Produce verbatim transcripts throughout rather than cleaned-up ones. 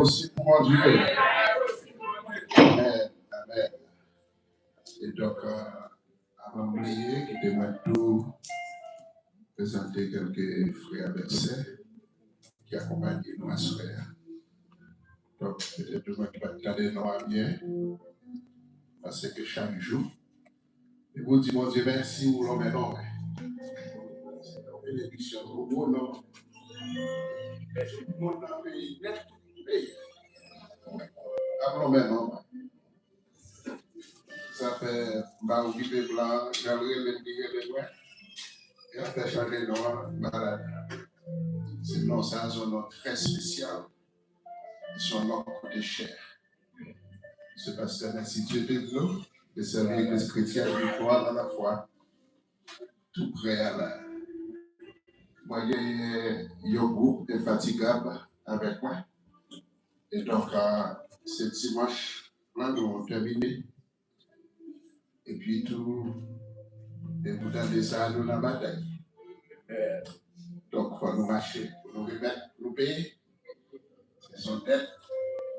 osi pou Bondye. Amèn, amèn. E donk, euh, avan m bliye, kite mwen tou prezante kèlke frè avèk sè ki akonpaye nou aswè a. Donk, petèt ou mwen ki pa t tande non an byen, paske chak jou, depi w di Bondye mèsi, ou lonmen non mwen. Se yon benediksyon pou ou, non. Tout moun nan peyi nèt, peyi ap lonmen non mwen. Sa fè m pa okipe blan, jan l rele m, li rele mwen. E l fè chanje non an, malad. Se non sa, se yon non trè espesyal. Se yon non ki koute chè. Se pastè Nancy Dieuville, ki sèvi legliz kretyèn Viktwa nan Lafwa, tou prè a la. Mwen genyen yon gwoup Enfatigab avèk mwen. E donk, euh, se dimanch lan nou tèmine. Epi tou, e pou tande sa, nou nan batay. Donk, fò nou mache pou nou remèt, nou peye. Se yon dèt.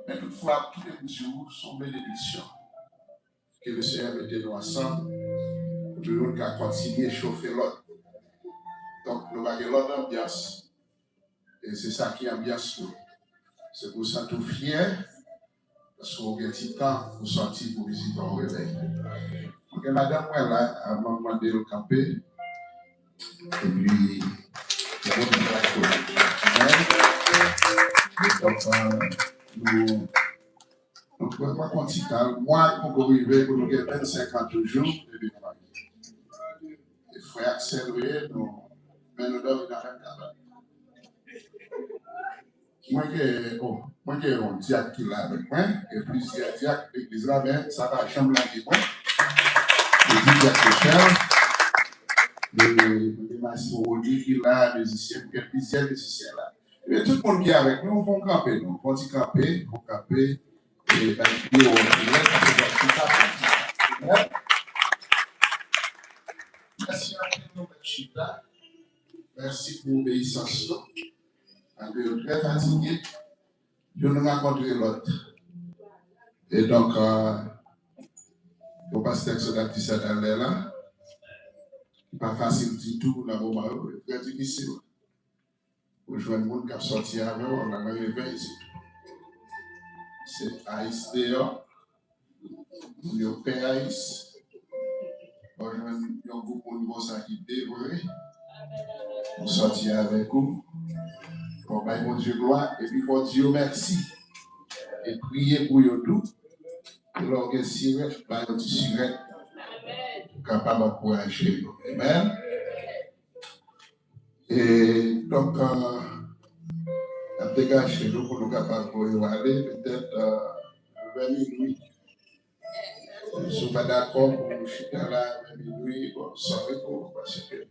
Men toutfwa, kite m di w, se yon benediksyon ke Lesenyè mete nou ansanm, pou nou youn ka kontinye chofe lòt. Donk, nou pa gen lòt anbyans. E se sa ki anbyans nou. Se pou w santi w fyè, paske w gen ti tan pou sòti pou vizite yon revèy. Donk, madanm mwen la, avan m mande l kanpe, epi, nou konn fè aksyon. Amèn. E donk, nou, nou pran, pran yon ti tan. Mwa k poko rive pou nou gen vennsenk an toujou, epi nou marye. E frè ak sè nou ye, nou, men nou dòmi nan menm kabann. Mwen gen, oh, mwen gen yon dyak ki la avèk mwen, gen plizyè dyak legliz la, men sa pa janm lage mwen. Yo di dyak Michel, e mwen gen Mas Rony ki la, mizisyen, mwen gen plizyè mizisyen la. Ebyen, tout moun ki avèk nou, fè yon kanpe, non? Fè yon ti kanpe, fè yon kanpe, e bay pye w yon ti lè, paske w ap chita pou ti kanpe. Mèsi anpil, nou mèt chita. Mèsi pou obeyisans nou. Malgre yo trè fatige, youn rankontre lòt. E donk, euh, pou pastè Exoda di sa talè la, li pa fasil ditou nan moman yo, li trè difisil. Ou jwenn moun k ap sòti avè w nan revèy, se, se ayis deyò. Moun yo pè ayis. Ou jwenn yon gwoup moun konsa ki devwe. Ou sòti avèk ou. Ou bay Bondye glwa, epi fò di yo mèsi. E priye pou yo tou. E lè w gen sirèt, ba yo ti sirèt. Pou kapab ankouraje yo. Amèn. E donk, euh, n ap degaje nou pou nou kapab voye w ale, petèt, euh, vè minui. Si w pa dakò pou w chita la vè minui, bon, sòri pou ou, paske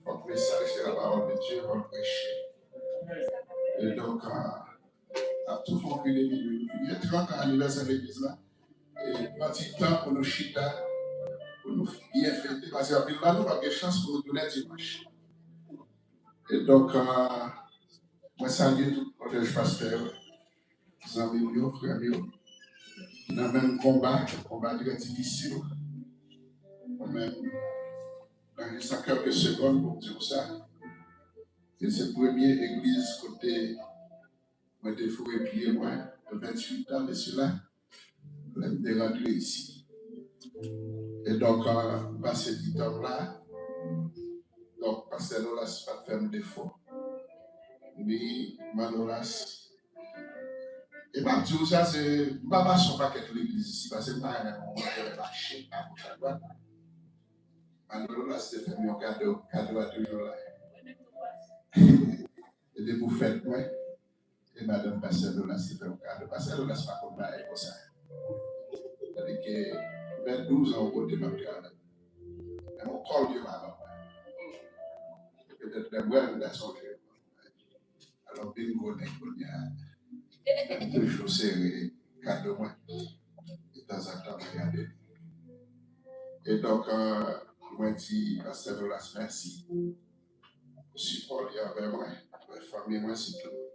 fòk mesaj, se la parole de Dieu, fòk preche. E donk, euh, ap tou fè yon kri de minui. Nou fini trant an anivèsè legliz la. E pran ti tan pou nou chita, pou nou byen fete, paske anpil nan nou p ap gen chans pou nou tounen dimanch. E donk, euh, mwen salye tout kòlèj pastè yo, zanmi m yo, frè m yo, ki nan menm konba, konba trè difisil. Mwen menm, nan jis nan kèlke segonn pou m di w sa, e se premye egliz kote mwen te foure pye mwen, venntuit an de sila, lè m te rantre isi. E donk, euh, m pase ti tan m la. Donk, pastè Nolas pa t fè m defo. Ni Manolas. E m ap di w sa, se, m pa pase yon pakèt legliz isi, paske m pa renmen moman yo mache a goch a dwat. Manolas te fè m yon kado, kado a toujou la. E depi w fèt mwen, e madanm pastè Donas te fè m kado. Pastè Donas pa konn bagay konsa. Tandike, fè douz an yon kote m ap travay. Men yon kòl ke madanm mwen. Petèt lè m wè l, m ta sonje. Alò, bingo nèg kounye a. M toujou sere kado mwen. E tanzantan, mwen gade. E donk, euh, mwen di pastè Donas mèsi pou sipò li anvè mwen, anvè fanmi mwen sitou.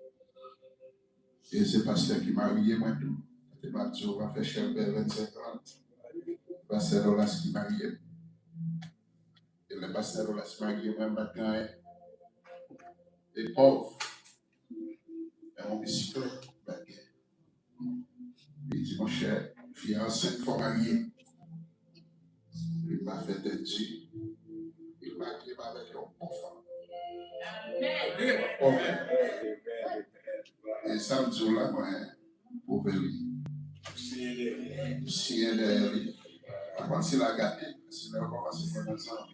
E se pastè ki marye mwen tou. Kote m ap di w, m ap fè chèlbè vennsenk an. Pastè Dolas ki marye m. E lè pastè Dolas marye mwen, m pa t gen anyen. E pòv. Men yon bisiklèt, m pa t gen. Li di, monchè, fi an ansent, fò w marye. Li pa fè tèt di. Li marye m avèk yon bon fanm. Bon fanm. E sa m di w la, mwen, pwouve li. M siyen dèyè li. Pa konn si l a gade, si l a kòmanse fè nan zanmi.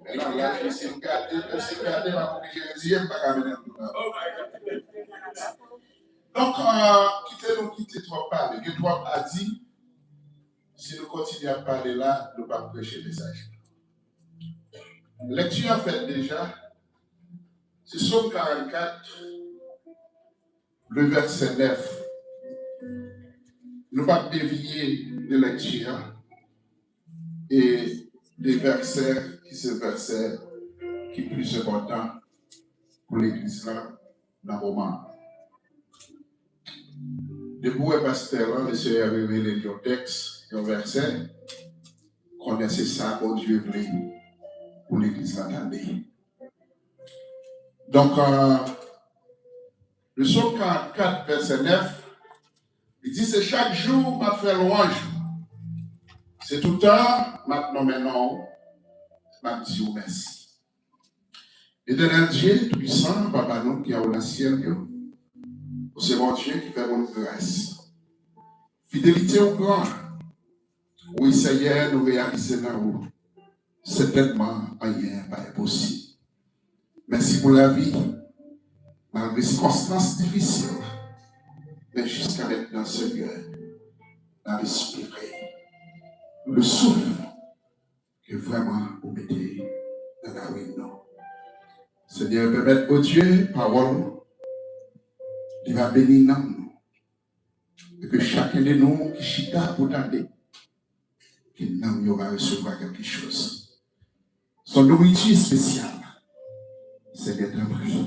Men nan laj li, si l gade, menm si l gade, m ap oblije retire, m pa ka mennen l tou nan. Donk, euh, kite nou kite twòp pale. Gen twòp a di. Si nou kontinye ap pale la, nou p ap preche mesaj la. Lèkti a fèt deja. Se Sòm karannkat, le vèsè nèf. Nou p ap devye de lèkti a e de vèsè ki se vèsè ki plis enpòtan pou legliz la nan moman an. Depi w wè pastè lan, le Senyè revele l yon tèks, yon vèsè, konnen se sa Bondye vle pou legliz lan tande. Donk, euh, le Sòm karannkat, vèsè nèf, li di, se chak jou m ap fè lwanj ou. Se toutan m ap nonmen non w, m ap di w mèsi. Etènèl Dye toupisan, Papa nou ki anwo nan syèl yo, ou se Bondye ki fè moun gras. Fidelite w gran. Wi, Senyè, nou reyalize nan ou. Sètènman, anyen pa enposib. Mèsi pou lavi, malgre sikonstans difisil. Men jiska mentnan, Senyè, n ap espere le souf ke vrèman ou mete nan larin nou. Senyè, pèmèt, o Dye, pawòl ou li va beni nanm nou. E ke chaken de nou ki chita pou tande, ke nanm yo va resevwa kèlke choz. Se yon nouriti espesyal. Senyè, tanpri,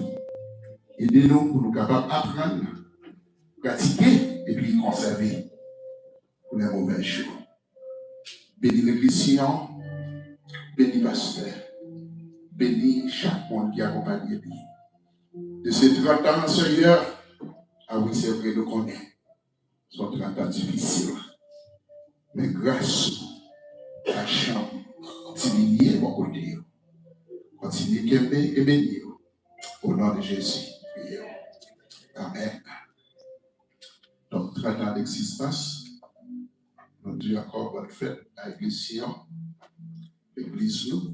ede nou pou nou kapab aprann, pratike, epi konsève pou lè movè jou. Beni legliz Siyon, beni pastè, beni chak moun ki akonpanye li. De se trant an, Senyè, a wi, se vre, nou konnen se yon trant an difisil. Men gras ou pa janm diminye bò kote yo. Kontinye kenbe e beni yo. O non de Jezi, priye w. Amèn. Donk, trant an d'egzistans, nou di ankò bòn fèt a Legliz Siyon, legliz nou.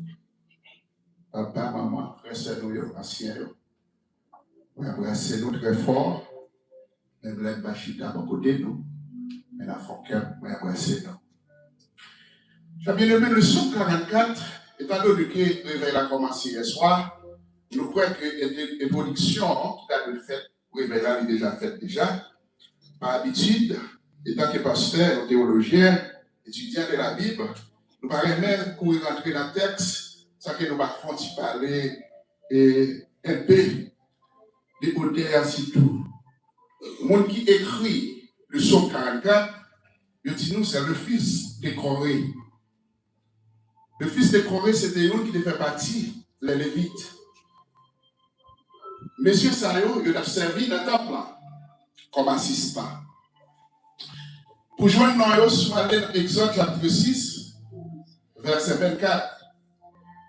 Papa, manman, frè, sè nou yo, ansyen yo, mwen anbrase nou trè fò. Menm lè n pa chita bò kote nou, men nan fon kè m, mwen anbrase nou. Chè byeneme, leson karannkat, etandone ke revèy la kòmanse yè swa, nou kwè ke entwodiksyon ki ta dwe fèt pou revèy la, li deja fèt deja. Pa abitid, etanke pastè, yon teyolojyen, etidyan de la Bib, nou pa renmen kouri rantre nan tèks san ke nou pa fè yon ti pale, e, enpe de otè a sitou. Moun ki ekri le Sòm karannkat, yo di nou se le fils de Coré. Le fils de Coré, se te youn ki te fè pati lè Levit. Mesye sa yo, yo t ap sèvi nan tanp lan kòm asistan. Pou jwenn non yo, si w ale nan Egzòd chapit sis, vèsè vennkat,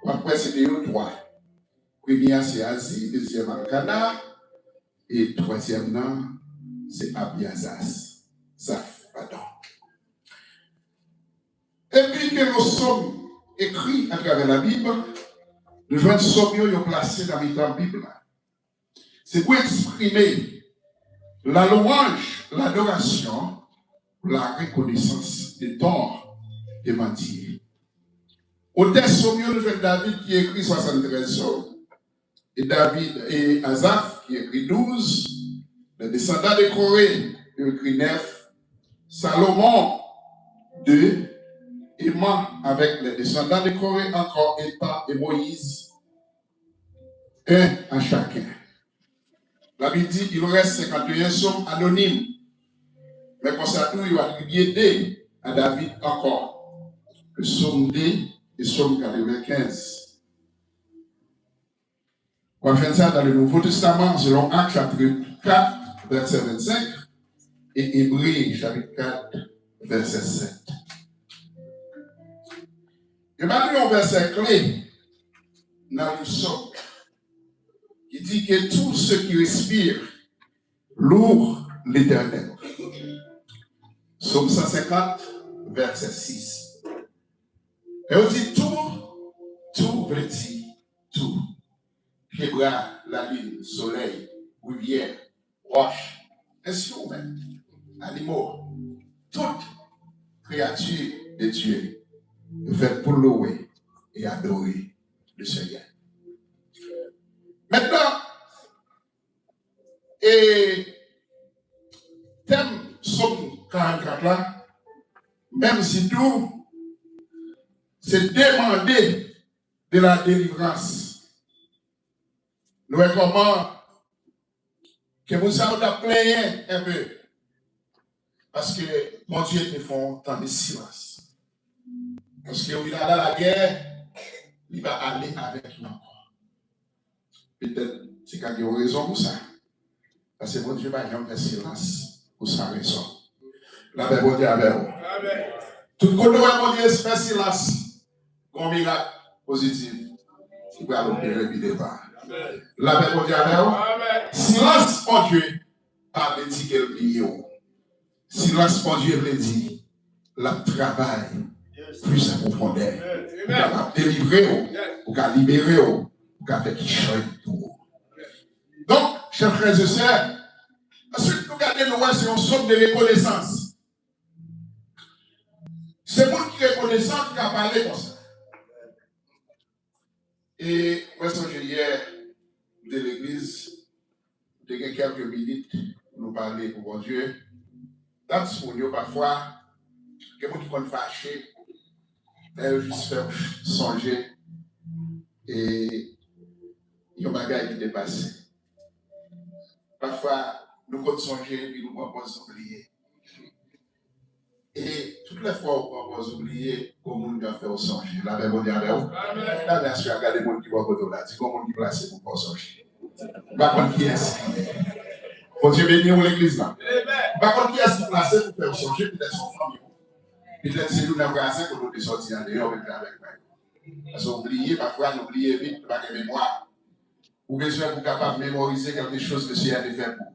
w ap wè se te yo twa. Premye a se Azi, dezyèm Alkana, e twazyèm nan se Abyazas. Zaf, padon. Epi ke yon sòm ekri atravè Labib, nou jwenn sòm yo, yo plase nan mitan Bib la. Se pou eksprime la louanj, ladorasyon, la rekonesans de don devan Dye. Otè sòm yo, nou jwenn David ki ekri swasanntrèz sòm, e David, e Azaf ki ekri douz, les descendants de Coré, yo ekri nèf, Salomon, de, Eman avèk les descendants de Coré ankò, Etan e Moyiz, en a chaken. Labib di, il reste cinquante et un psaumes anonymes. Men konsa tou, yo atribye de a David ankò. Psaume deux et psaume quatre-vingt-quinze. On va faire ça dans le Nouveau Testament, selon Actes chapitre quatre, verset vingt-cinq, et Hébreux chapitre quatre, verset sept. Yo ba nou yon vèsè kle nan liv Sòm ki di que tout ce qui respire loue l'Éternel. Sòm cent cinquante, verset six. E yo di tou, tou vle di tou. Pye bwa, lalin, solèy, rivyè, wòch, ensi ou menm, animo, tout kreyati de Dye fèt pou louwe e adore le Senyè. Mentnan, e tèm Sòm karannkat la, menm si tou se demande de la délivrance. Nou wè kòman ke moun sa yo t ap plenyen enpe. Paske Bondye te fè yon tan de silans. Paske yo vin al a lagè, li pa ale avèk yo ankò. Petèt se ka gen yon rezon pou sa. Paske Bondye pa janm fè silans pou san rezon. Lapè Bondye avè w. Tout kote w wè Bondye fè silans, gon mirak pozitif ki pral opere pi devan. Lapè Bondye avè w. Silans Bondye pa vle di ke l bliye w. Silans Bondye vle di l ap travay plis an pwofondè pou kapab delivre w, pou ka libere w, pou ka fè ki chanj pou ou. Donk, chè frè e sè, answit nou gade, nou wè se yon sòm de rekonesans. Se moun ki rekonesan ki ka pale konsa. E mwen sonje yè, m te legliz, m te gen kèlke minit pou nou pale pou Bondye. Timoun yo, pafwa, gen moun ki konn fache, lè yo jis fè w sonje e yon bagay ki te pase. Pafwa, nou konn sonje epi nou pran pòz nou bliye. E tout lè fwa ou pran pòz ou bliye, gon moun k ap fè w sonje. Lapè Bondye avè w. Gade aswè a, gade moun ki bò kote w la. Di gon moun ki plase pou fè w sonje. M pa konn kiyès ki ye. Bondye beni w, legliz la. M pa konn kiyès ki plase pou fè w sonje, petèt se yon fanmi w. Petèt se youn nan vwazen kote w te sòti andeyò, ou te avèk mwen. Paske w bliye, pafwa nou bliye vit, nou pa gen memwa. Ou bezwen pou kapab memorize kèlke choz ke Senyè te fè pou ou.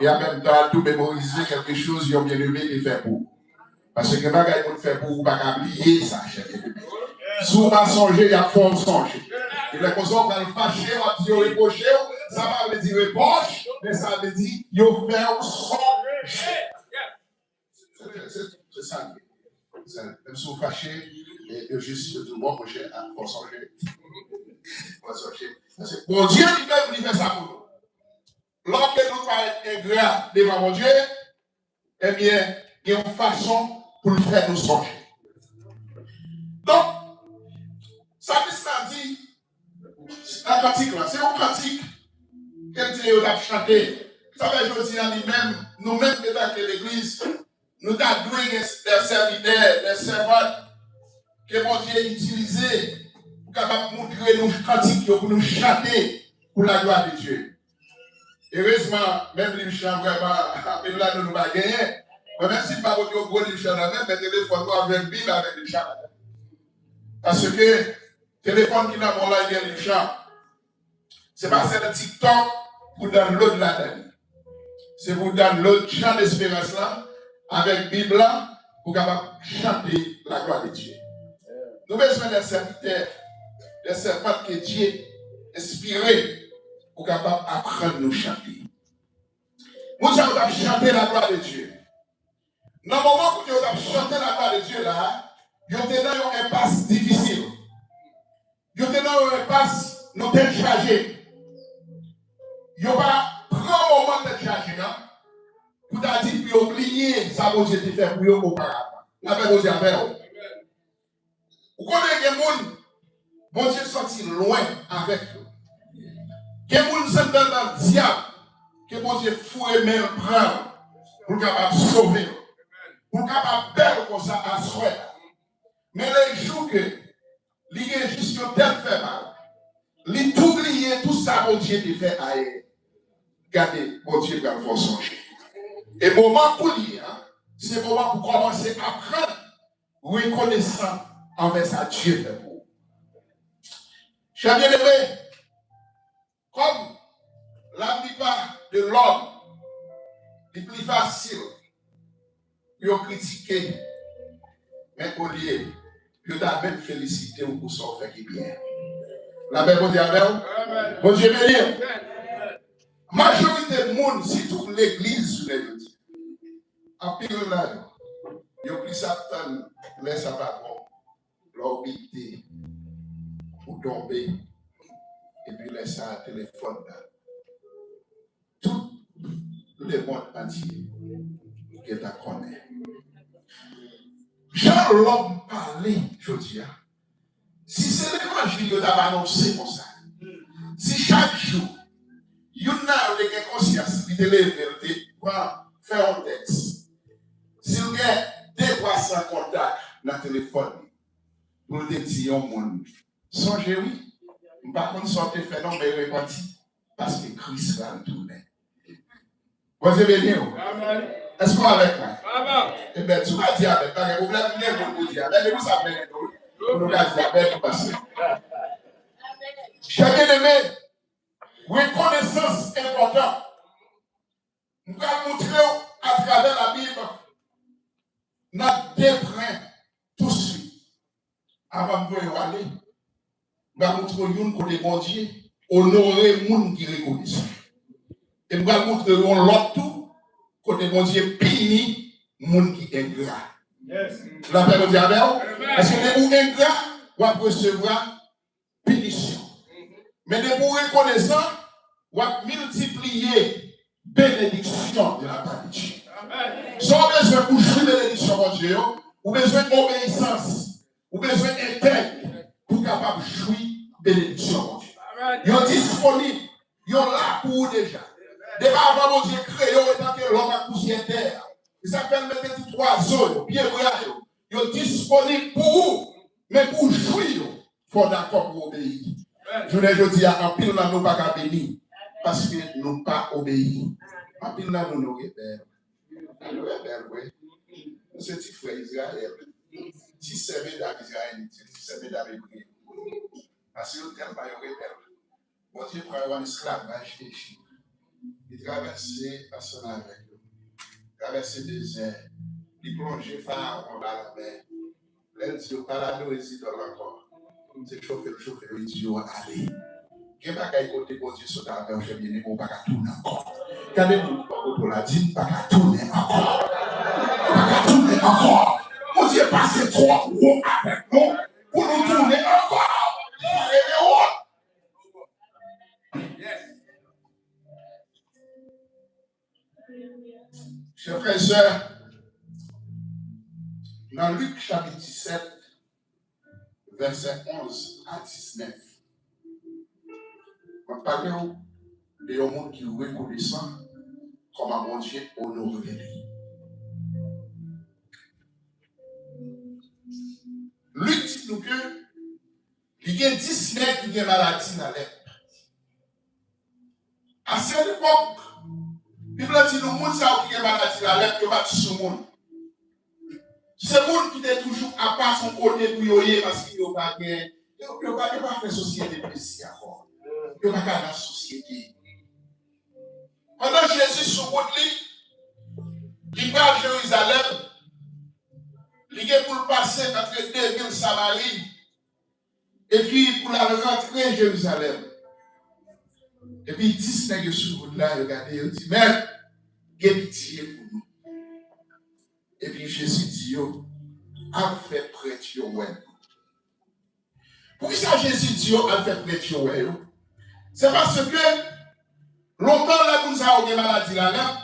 E an menm tan, tou memorize kèlke choz yon byeneme te fè pou ou. Paske gen bagay moun fè pou ou, ou pa ka bliye sa, chè byeneme. Si w pa sonje, y ap fè w sonje. E lè konsa, w pral fache, w ap di yo repwoche w, sa pa vle di repwòch, men sa vle di yo fè w sonje. Se, se, se, se sa l ye. Se sa l ye. Menm si w fache, e, yo jis yo di w, bon, monchè, a, fò w sonje. Fò w sonje. Paske Bondye li menm, li fè sa pou nou. Lòske nou parèt engra devan Bondye, ebyen, gen yon fason pou l fè nou sonje. Donk, psalmis la di, nan kantik la, se yon kantik ke l di yo t ap chante. Sa fè jodi a li menm, nou menm ki ta ke legliz, nou ta dwe gen de sèvitè, de sèvant ke Bondye itilize pou kapab montre nou kantik yo, pou nou chante pou laglwa de Dye. Erezman, menm liv chan vrèman, anpil nan nou, nou pa genyen. Mwen menm si m pa pote yon gwo liv chan nan men m, men telefòn mwen avèk Bib avèk liv chan ladan. Paske telefòn ki nan men w la, li gen liv chan. Se pa sèl TikTok pou download ladan li. Se pou download chan desperans lan avèk Bib la pou kapab chante laglwa de Dye. Nou bezwen de sèvitè, de sèvant ke Dye enspire pou kapab aprann nou chante. Moun sa yo t ap chante laglwa de Dye. Nan moman kote yo t ap chante laglwa de Dye la, yo te nan yon enpas difisil. Yo te nan yon enpas, nou tèt chaje. Yo pa pran moman tèt chaje a pou ta di pou yo bliye sa Bondye te fè pou yo oparavan. Lapè Bondye avè w. Ou konnen gen moun, Bondye sòti lwen avèk yo. Gen moun se anndan dyab ke Bondye foure men l pran l, pou l kapab sove l, pou l kapab bèl konsa aswè a. Men lejou ke li gen jis yon tèt fè mal, li tou bliye tout sa Bondye te fè ayè. Gade, Bondye pral fè w sonje. E moman kounye a, se moman pou kòmanse aprann rekonesan anvè sa Dye fè pou ou. Chè byeneme, kòm la plupart de l'homme, li pli fasil pou yo kritike, men olye pou yo ta menm felisite w pou sa w fè ki byen. Lapè Bondye avè w. Bondye beni w. Majorite moun, sitou legliz jounen jodi, anpil nan yo, yo plis ap tann lè sa pa bon, lè w bite, ou tonbe, epi lè sa a telefòn nan. Tout lemonn antye gentan konnen. Jan lòm pale jodi a, si se levanjil yo t ap anonse konsa, si chak jou youn nan yo te gen konsyans, li te leve, li te pran, fè yon tèks, si l gen de twa san kontak nan telefòn li, pou l te di yon moun, sonje wi, m pa konn sa w te fè non, men repanti, paske Kris pral tounen. Bondye beni w. Èske w avèk mwen? Ebyen, si w pa di amèn, pa gen pwoblèm, m gen moun pou di amèn, e pou sa m mennen nou, pou nou ka di amèn, nou pase. Chè byeneme, rekonesans enpòtan. M pral montre w atravè Labib nan de pwen touswit. Avan m voye w ale, m pral montre w youn kote Bondye onore moun ki rekonesan. E m pral montre w yon lòt tou kote Bondye pini moun ki engra. Lapè Bondye avè w. Paske depi w engra, w ap resevwa pinisyon. Men depi w rekonesan, w ap miltipliye benediksyon de la part de Dieu. Sa w bezwen pou jwi benediksyon Bondye yo, ou bezwen obeyisans, ou bezwen entèg pou w kapab jwi benediksyon Bondye. Yo disponib, yo la pou ou deja. Depi avan Bondye kreye w etanke lòm ak pousyè tè a, se sa k fè l mete tout zwazo yo, pyebwa yo, yo disponib pou ou, men pou w jwi yo, fò w dakò pou w obeyi. Jounen jodi a, anpil nan nou pa ka beni paske nou pa obeyi. Anpil nan nou, nou rebèl. Nou rebèl vre. Nou se ti frè Izrayèl, ti sè medam Izrayèl, ti sè medam Ebre. Paske yo tèlman yo rebèl, Bondye pran yo an esklavaj Ejip. Li travèse ansanm avèk yo. Travèse dezè. Li plonje Farawon anba lanmè. Lè l di yo pa al adore zidòl ankò, se chofe l chofe yo, li di yo ale. Gen bagay kote Bondye sot avè w, chè byeneme, ou pa ka tounen ankò. Gade moun ki bò kote w la, di, m pa ka tounen ankò. M pa ka tounen ankò. Bondye pase twòp wo avèk nou pou nou tounen ankò. Li pa rele wont. Chè frè e sè, nan Lik chapit disèt, vèsè onz a diznèf, m ap pale w de yon moun ki rekonesan kòman Bondye onore li. Lik di nou ke li gen dis nèg ki gen maladi lalèp. A sèt epòk, Bib la di nou, moun sa yo ki gen maladi lalèp, yo pa t sou moun. Se moun ki te toujou apa, se yon kote pou yo ye, paske yo pa gen, yo, yo pa, yo pa fè sosyete plezi ankò. Yo pa ka nan sosyete. Pandan Jezi sou wout li, li pral Jerizalèm, li gen pou l pase antre de vil Samari, epi pou l al rantre Jerizalèm. Epi dis nèg yo sou wout la, yo gade, yo di, Mèt, gen pitye pou nou. Epi Jezi di yo, al fè prèt yo wè nou. Poukisa Jezi di yo al fè prèt yo wè yo? Se paske lontan lè moun sa yo gen maladi lalèp,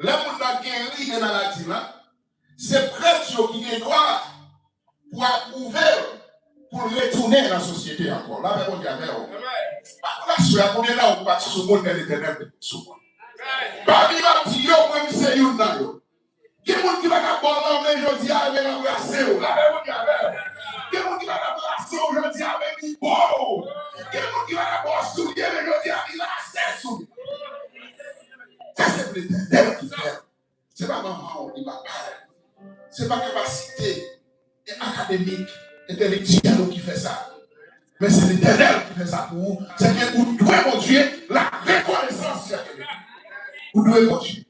lè moun nan geri de maladi la, se prèt yo ki gen dwa pou apwouve l pou l retounen nan sosyete ankò. Lapè Bondye avè w. Pa konn aswè a konbyen nan ou ki pa t sou moun men Letènèl te sou moun. Pami mati yo, mwen, m se youn nan yo. Gen moun ki pa ka ba w lanmen jodi a, men l anbrase w. Lave moun ki avè m. Gen moun ki pa ka brase w jodi a, men li ba w. Gen moun ki pa ka ba w soulye, men jodi a, li lase soulye. Sa se Letènèl ki fè l. Se pa manman w, ni papa w. Se pa kapasite akademik, entelektyèl ou ki fè sa. Men se Letènèl ki fè sa pou ou. Se ke ou dwe Bondye la rekonesans chak ane. Ou dwe Bondye.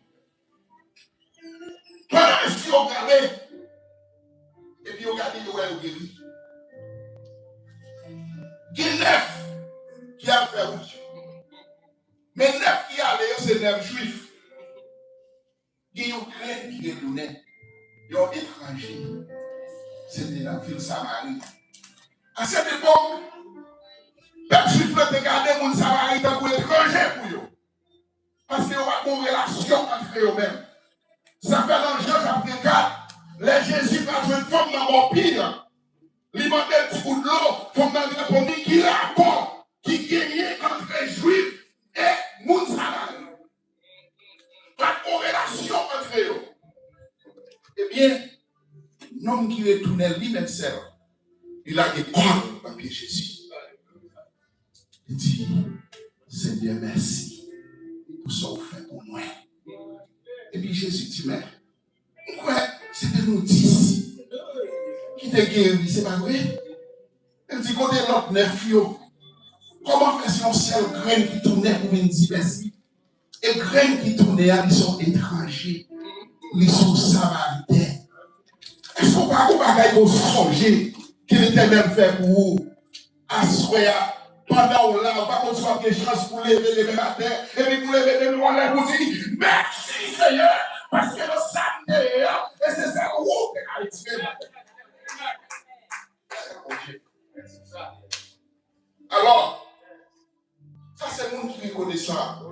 Pandan mesye yo prale, epi yo gade, yo wè yo geri. Gen nèf ki al fè wout yo. Men nèf ki ale yo se nèf Jwif. Gen yon grenn ki retounen, yon etranje. Se te nan vil Samari. A sèt epòk, pèp Jwif la te gade moun Samari tankou etranje pou yo. Paske yo pa t gen relasyon ant yo menm. Sa fè nan Jan chapit kat, lè Jezi pral jwenn fanm nan bò pi an, li mande l ti gout dlo, fanm nan reponn li, ki rapò ki genyen ant Jwif e moun Samari? Pa t gen relasyon ant yo. Ebyen, nonm ki retounen li menm sèl, li lage kò l nan pye Jezi. Li di, Senyè, mèsi pou sa w fè pou mwen. Epi Jezi di, men, m kwè se te nou dis ki te geri, se pa vre? Li di, kote lòt nèf yo? Kòman fè se yon sèl grenn ki tounen pou vin di mèsi? E grenn ki tounen an, li se yon etranje. Li se yon Samariten. Èske w pa gen yon bagay ke w sonje ke Letènèl fè pou ou? Aswè a, pandan w la, ou pa konn si w ap gen chans pou leve demen maten, epi pou leve demen w anlè pou di, mèsi Senyè, paske nan sa m te ye a, e se sèl ou ki ka retire m. Alò, sa se moun ki rekonesan.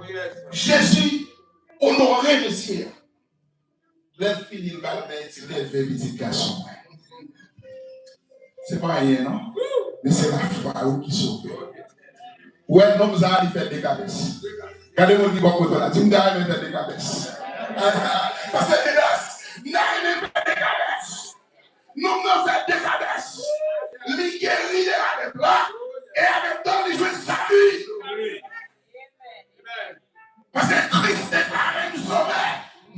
Jezi onore mesye a. Lè l fini, l ba l men, li di, leve pitit gason mwen. Se pa anyen, non. Men se lafwa ou ki sove. Ou wè, nonm sa a, li fè dekabès. Gade moun ki bò kote w la. Di, m ta renmen fè dekabès. Pastè Dedas, m ta renmen fè dekabès. Nonm nan fè dekabès. Li geri de la lèp la. E anmenmtan, li jwenn sali. Paske Kris deklare m sove,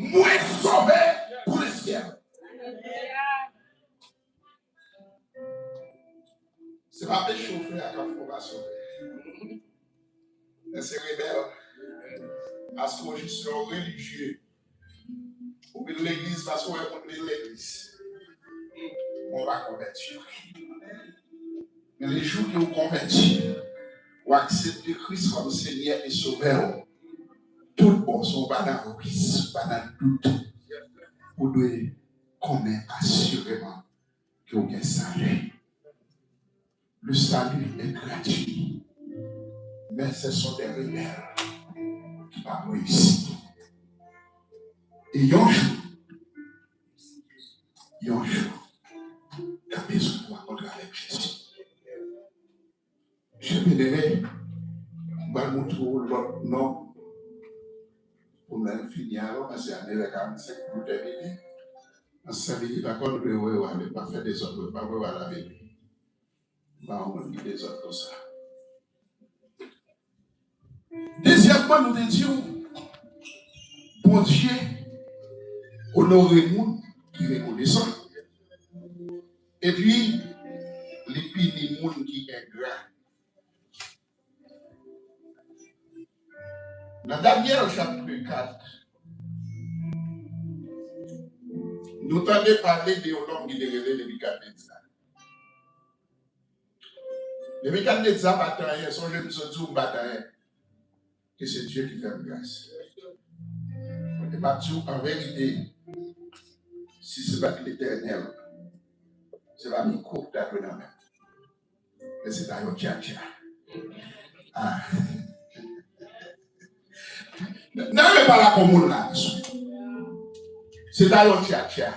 mwen sove pou lesyèl. Se pa peche w fè a k ap fè w pa sove. Men se rebèl. Paske w jis yon relijye. Ou vin legliz paske w wè moun vin legliz. Men w pa konvèti. Men le jou ke w konvèti, w aksepte Kris kòm Senyè e Sovè w, tout bon, si w pa nan risk, pa nan dout, ou dwe konnen asireman ke w gen sali. Le salut est gratuit, mais ce sont des rebelles qui pa reyisi. E yon jou, yon jou, w ap bezwen rankontre avèk Jezi. Mesye Beneme, m pral montre w lòt non pou mwen fini alò, paske a nèf è karannsenk pou tèmine. Nan senk minit ankò, nou dwe wè w ale, pa fè dezòd, pa wè w al avèk li. M pa konn ki dezòd konsa. Dezyèmman, nou te di w, Bondye onore moun ki rekonesan. Epi, li pini moun ki engra. Nan Danyèl chapit kat, nou tande pale de yon nonm ki te rele Nebikadneza. Nebikadneza pa t anyen, sonje m sot di w m pa t anyen. Ke se Dye ki fè m gras. E m ap di w an verite, si se pa t Letènèl, se pa mikwo ki ta dwe nan men m. Men se ta yon tchatcha. Ah. Nan men pa la kon moun la. Se ta yon tchatcha.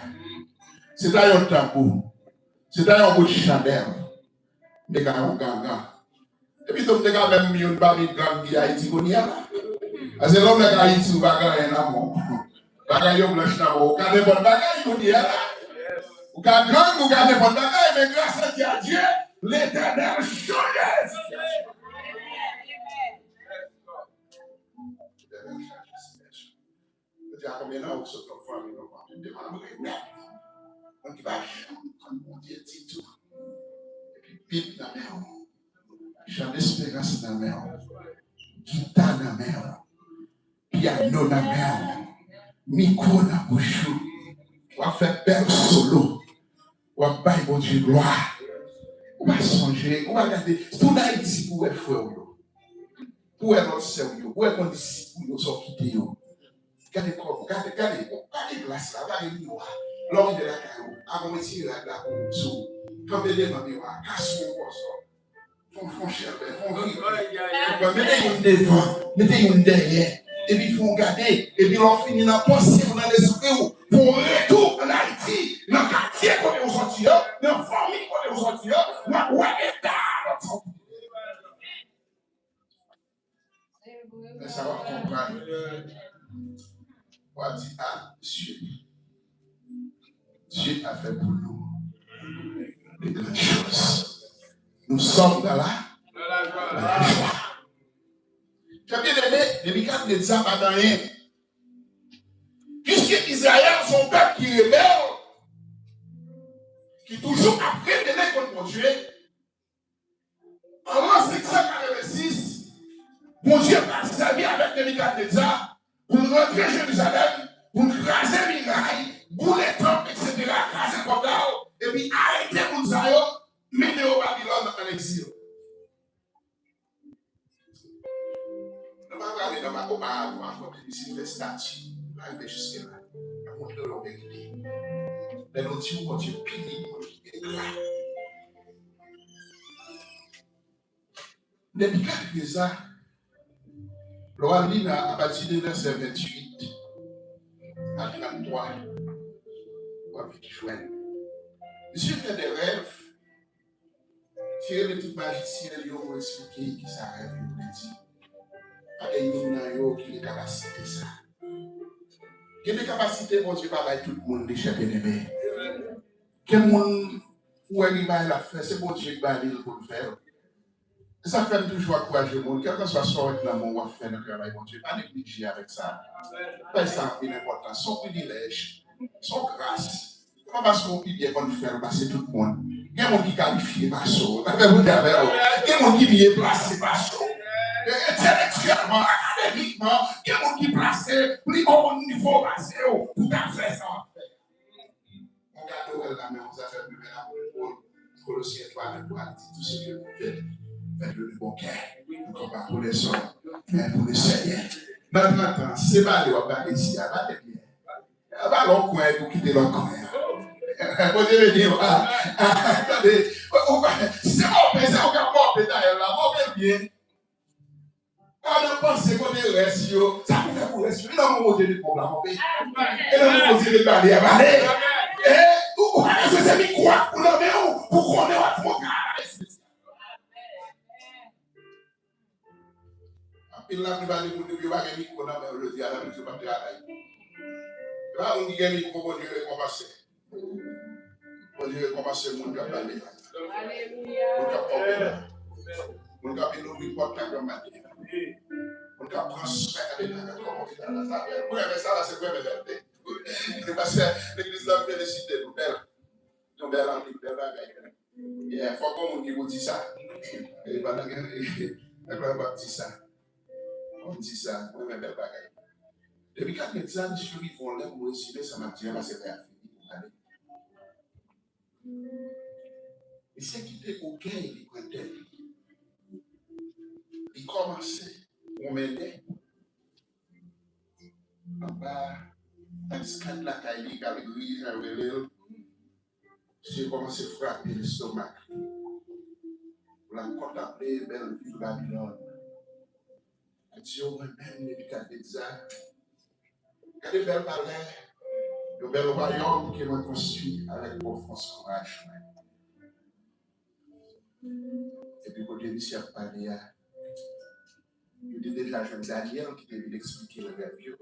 Se ta yon tanbou. Se ta yon bout chandèl. M te ka yon gangan. Epi tou m te ka menm youn pami gang ki Ayiti kounye a la. Paske lè w nèg Ayiti, ou pa gen anyen nan men w. Bagay yo blanch nan men w. Ou ka nenpòt bagay kounye a la. Ou ka gang, ou ka nenpòt bagay, men gras a Dye, Letènèl chanje sitiyasyon. Letènèl chanje sitiyasyon. Yo di a konbyen nan ou sot nan fanmi nou pa demanbre nèt. Moun ki pa janm konn Bondye ditou. Epi Bib nan men w. Jan Desperans nan men w. Gita nan men w. Pyano nan men w. Mikwo nan bouch ou. W ap fè bèl solo. W ap bay Bondye glwa. Ou pa sonje, ou pa gade, se tou n Ayiti pou w wè frè w yo. Pou w wè lòt sè w yo, pou w wè kondisip ou yo, sa w kite yo. Gade kò w, gade, gade, gade glas la, gade miwa. Lè w rive lakay ou, avan w retire rad la pou w sou, kanpe devan miwa, kase yon bòzò. Fè w, fè w chèlbè, fè w rive. Ou konprann? Mete youn devan, mete youn dèyè. Epi fè w gade, epi lè w fini nan panse w, nan lespri w, fè w retou ann Ayiti, nan katye kote w sòti yo, nan fanmi kote w sòti yo, w ap wè eta lòt sa w kite. Men sa w ap konprann. W ap di, ah, Dye, Dieu a fait pour nous de grandes choses. Nous sommes dans la, dans la joie. Chè byeneme, Nebikadneza pa t anyen. Piske Izrayèl se yon pèp ki rebèl, ki toujou ap rebele kont Bondye, an lan senk san katrevensis, Bondye pral sèvi avèk Nebikadneza pou l rantre Jerizalèm, pou l kraze miray, boule tanp, etsetera, kraze pòtal, epi arete moun sa yo, mennen yo Babilòn an egzil. Nou pa prale nan Makopa a, nou pa fè piblisite, fè estati. Nou pa rive jiske la. N ap montre w yon verite. Lè nou di w Bondye pini moun ki engra. Nebikadneza, lè w al li nan, apati de vèsè venntuit a tranntwa, w ap vin jwenn. Misye fè de rèv, misye rele tout majisyen l yo pou eksplike kisa rèv yo vle di. Pa gen youn nan yo ki gen kapasite sa. Gen de kapasite Bondye pa bay tout moun li, chè byeneme. Gen moun ou wè gen bagay l ap fè, se Bondye k ba li l pou l fè l. E sa k fè m toujou ankouraje moun, kèlkanswa sa w wè k nan men w w ap fè nan travay Bondye, pa neglije avèk sa. Bay sa anpil enpòtans. Se yon privilèj, se yon gras. Se pa paske w pi byen konn fè l pase tout moun. Gen moun ki kalifye pase w. Lapè Bondye avè w. Gen moun ki byen plase pase w. E, entèlektyèlman, akademikman, gen moun ki plase pli wo nivo pase w pou ta fè sa w ap fè. Yon gade w wè l nan men w, zafè l pi bèl ap repon. Kolosyen twa, vennntwa, li di, tout ce que vous faites, faites-le de bon cœur, non pas pour les hommes, mais pour le Seigneur. Nan trant an, se bale w ap bale isi a, bale byen. Bale yon kwen epi w kite lòt kwen an. Bondye beni w. Ah, ah, tande, ou, ou, se mòve, se ou k ap mòve dayè la, mòve l byen. Pa nan panse kote rès yo, sa pou fè pou rès yo. E nan men Bondye de pòp la kanpe. E nan men Bondye de bale a bale. E ou, ou pa bezwen se mikwo a pou nan men w, pou konnen w ap fè yon travay espesyal. Anpil laplipa de moun yo pa gen mikwo nan men yo jodi a, sa vle di yo p ap travay. E pa moun ki gen mikwo Bondye rekonpanse. Bondye rekonpanse moun k ap bale. Moun k ap kanpe la. Moun k ap vin ouvri pòt la granm maten. Moun k ap pran swen ale nan kòm opital la. Sa bèl. Mwen renmen sa la, se mwen menm. Pastè legliz la, m felisite nou. Bèl. Nou bèl anpil, bèl bagay. Yeah, fòk gon moun ki pou di sa. E pandan gen, nèg la p ap di sa. Fòk m di sa, mwen renmen bèl bagay. Depi Kadmèt sa, misye rive yon lè pou rezime sa m ap di a, paske lè a fini pou m ale. Misye kite ògèy li pran tèt li. Li kòmanse pwomennen anba eskad lakay li k al gri jan yo rele l. Misye kòmanse frape lestomak li pou l al kontanple bèl vil Babilòn. Li di yo, mwen menm, Nebikadneza, gade bèl palè, yon bèl wayòm ke mwen konstwi avèk bon fòs kouraj mwen. Epi kote misye ap pale a, Yo te deja jwenn Danyèl ki te vin eksplike l rèv yo.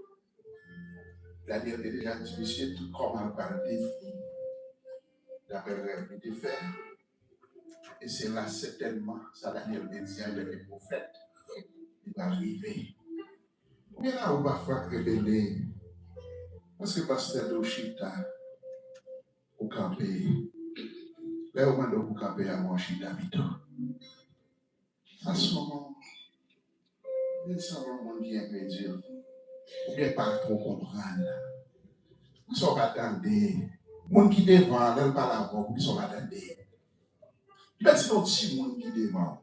Danyèl te deja di misye tout kòman l pral devni daprè rèv li te fè. E se la sètènman sa Danyèl te di an, lè ke pwofèt li pral rive. Ou gen la ou pafwa k rebele paske pastè di w chita, ou kanpe. Lè yo mande w pou kanpe a, men w chita pito. Sa se yon, se yon moun ki enkredil. Oubyen pa twò konprann. Poukisa w pa tande? Moun ki devan an, lè l pale avè w, poukisa w pa tande? Mèt se yon timoun ki devan w.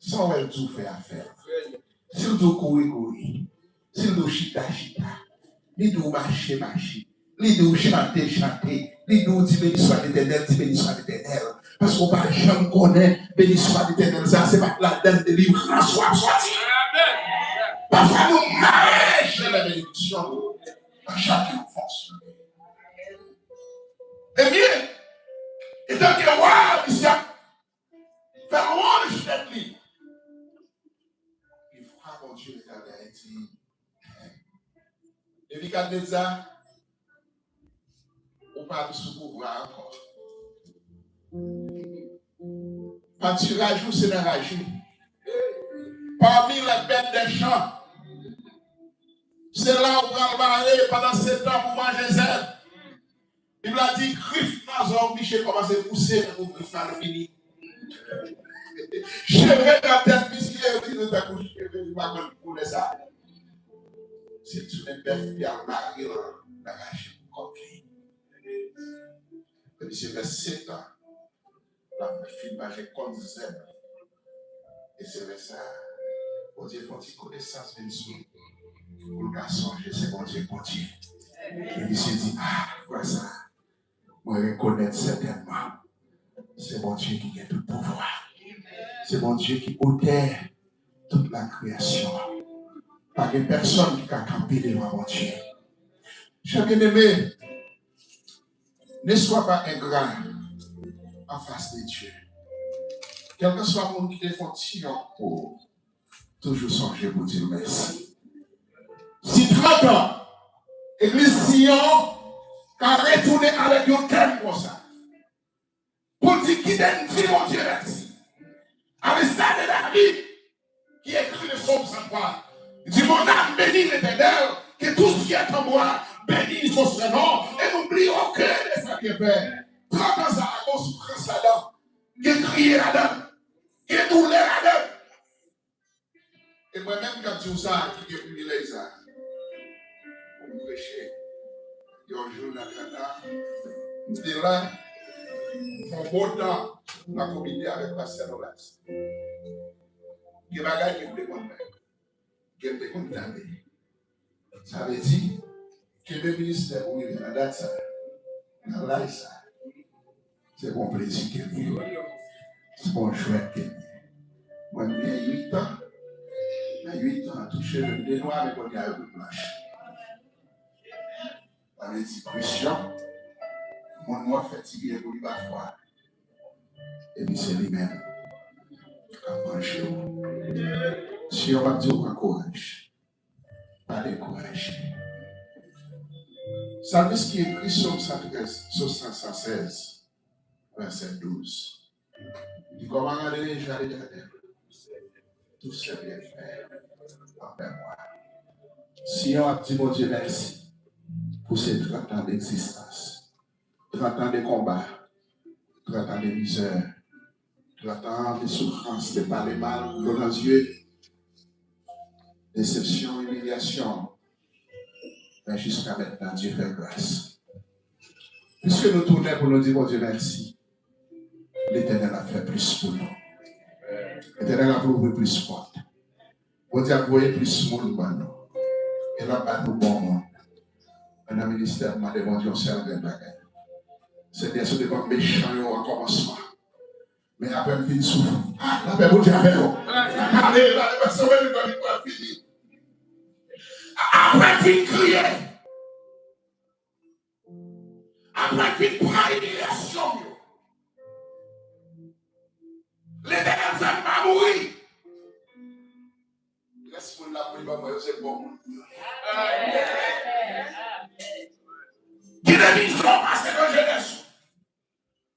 Sa w wè l di w fè a fè l. Si l di w kouri, kouri. Si l di w chita, chita. Li di w mache, mache. Li di w chante, chante. Li di w di beni swa Letènèl, di beni swa Letènèl. Paske w pa janm konnen beni swa Letènèl sa, se pa ladan delivrans w ap sòti. Pafwa nou mare je lè benediksyon nou nan chak yon fonksyon. Ebyen, etanke wa, misye ap fè lwanj tèt li. Li vwa Bondye Letènèl di, Nebikadneza, ou pa sou pouvwa ankò. Patiraj ou se nan raje. Parmi les bêtes des champs. Se la ou pral mare pandan setan pou manje zèb. Bib la di grif nan zò w, misye kòmanse pouse, men pou grif la fini. Cheve nan tèt misye, yo di nou tankou cheve, li pa konn koulè sa. Se tounen bèf li al mare l nan raje pou kòk li. Men misye fè setan l ap fin manje kòm zèb. E se lè sa a, Bondye fè yon ti konesans vin sou li. Pou l ka sonje se Bondye k Bondye. E misye di, a, frè sa a, mwen rekonèt sètènman, se Bondye ki gen tout pouvwa. Se Bondye ki otè tout lakreyasyon an. Pa gen pèsonn ki ka kanpe devan Bondye. Chè byeneme, ne sois pas ingrat en face de Dieu. Kèlkeswa moun ki te fè yon ti yon pou ou, toujou sonje pou di l mèsi. Si trant an, Legliz Siyon ka retounen avèk yon tèm konsa, pou l di, kite m di Bondye mèsi. Avèk sa de David, ki ekri le psaume cent trois. Li di, mon âme bénit l'Éternel, que tout ce qui est en moi bénisse son saint nom, et n'oublie aucun de ses bienfaits. Trant an sa a, gen soufrans ladan, gen kriye ladan, gen doulè ladan. E mwen menm k ap di w sa, ki gen privilèj sa, pou m preche yon jou nan trant an, m te la, m fè yon bon tan nan komite avèk pastè Nolas. Gen bagay ke m te konn fè, ke m te konn tande. Sa vle di, kenbe ministè pou rive nan dat sa, nan laj sa, se pa yon plezi ke l ye. Se pa yon jwèt ke l ye. Mwen, m gen uit an. Nan uit an, tout cheve m te nwa, men kounye a yo vin blanch. Sa vle di presyon, moun w ap fè ti byen pou li pafwa, epi se li menm k ap manje w. Seyè a di w pran kouraj. Pa dekouraje. Salmis ki ekri Sòm san trèz, Sòm san sèz, vèsè douz. Li kòman randre deja Letènèl tous ses bienfaits envè mwen. Siyon ap di Bondye mèsi pou se trant an degzistans, trant an de konba, trant an de mizè, trant an de soufrans, de pale mal, dlo nan zye, desepsyon, imilyasyon. Men jiska mentnan, Dye fè gras. Piske nou tounen pou nou di Bondye mèsi, Letènèl ap fè plis pou nou. Letènèl ap louvri plis pòt. Bondye ap voye plis moun ban nou. E l ap ba nou bon moun. Mwen nan ministè, m mande Bondye yon sèl grenn bagay. Senyè, si w te ban m mechan yo an kòmansman, men apre m fin soufri. Ah, lapè Bondye avè w. Ale, ale, pastè Wellington, li pral fini. Apre m fin kriye. Apre m fin pran imilyasyon m yo. Letènèl fè m pa mouri. Mwen, se bon moun. Gen de mizè w pase nan jenès ou.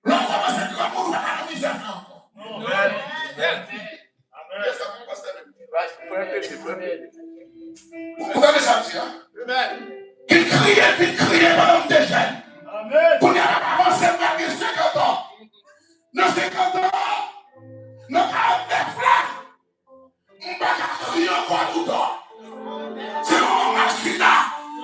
Lè w kòmanse granmoun, ou pa ka nan mizè sa ankò. Amen. Amen. Ou tande sa m di a? Amen. Vin kriye, vin kriye pandan m te jèn. Amen. Kounye a n ap avanse, m pral gen senkant an. Nan senkant an, nan karannèf la, m pa ka kriye ankò toutan. Se yon moman m ap chita,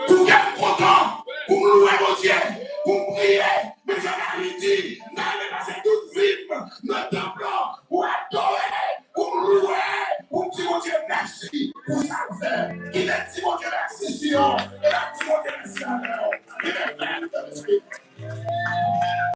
pou kè m kontan, pou m lwe Bondye, pou m priye. Men jan David di, m ta renmen pase tout vi m nan tanp la.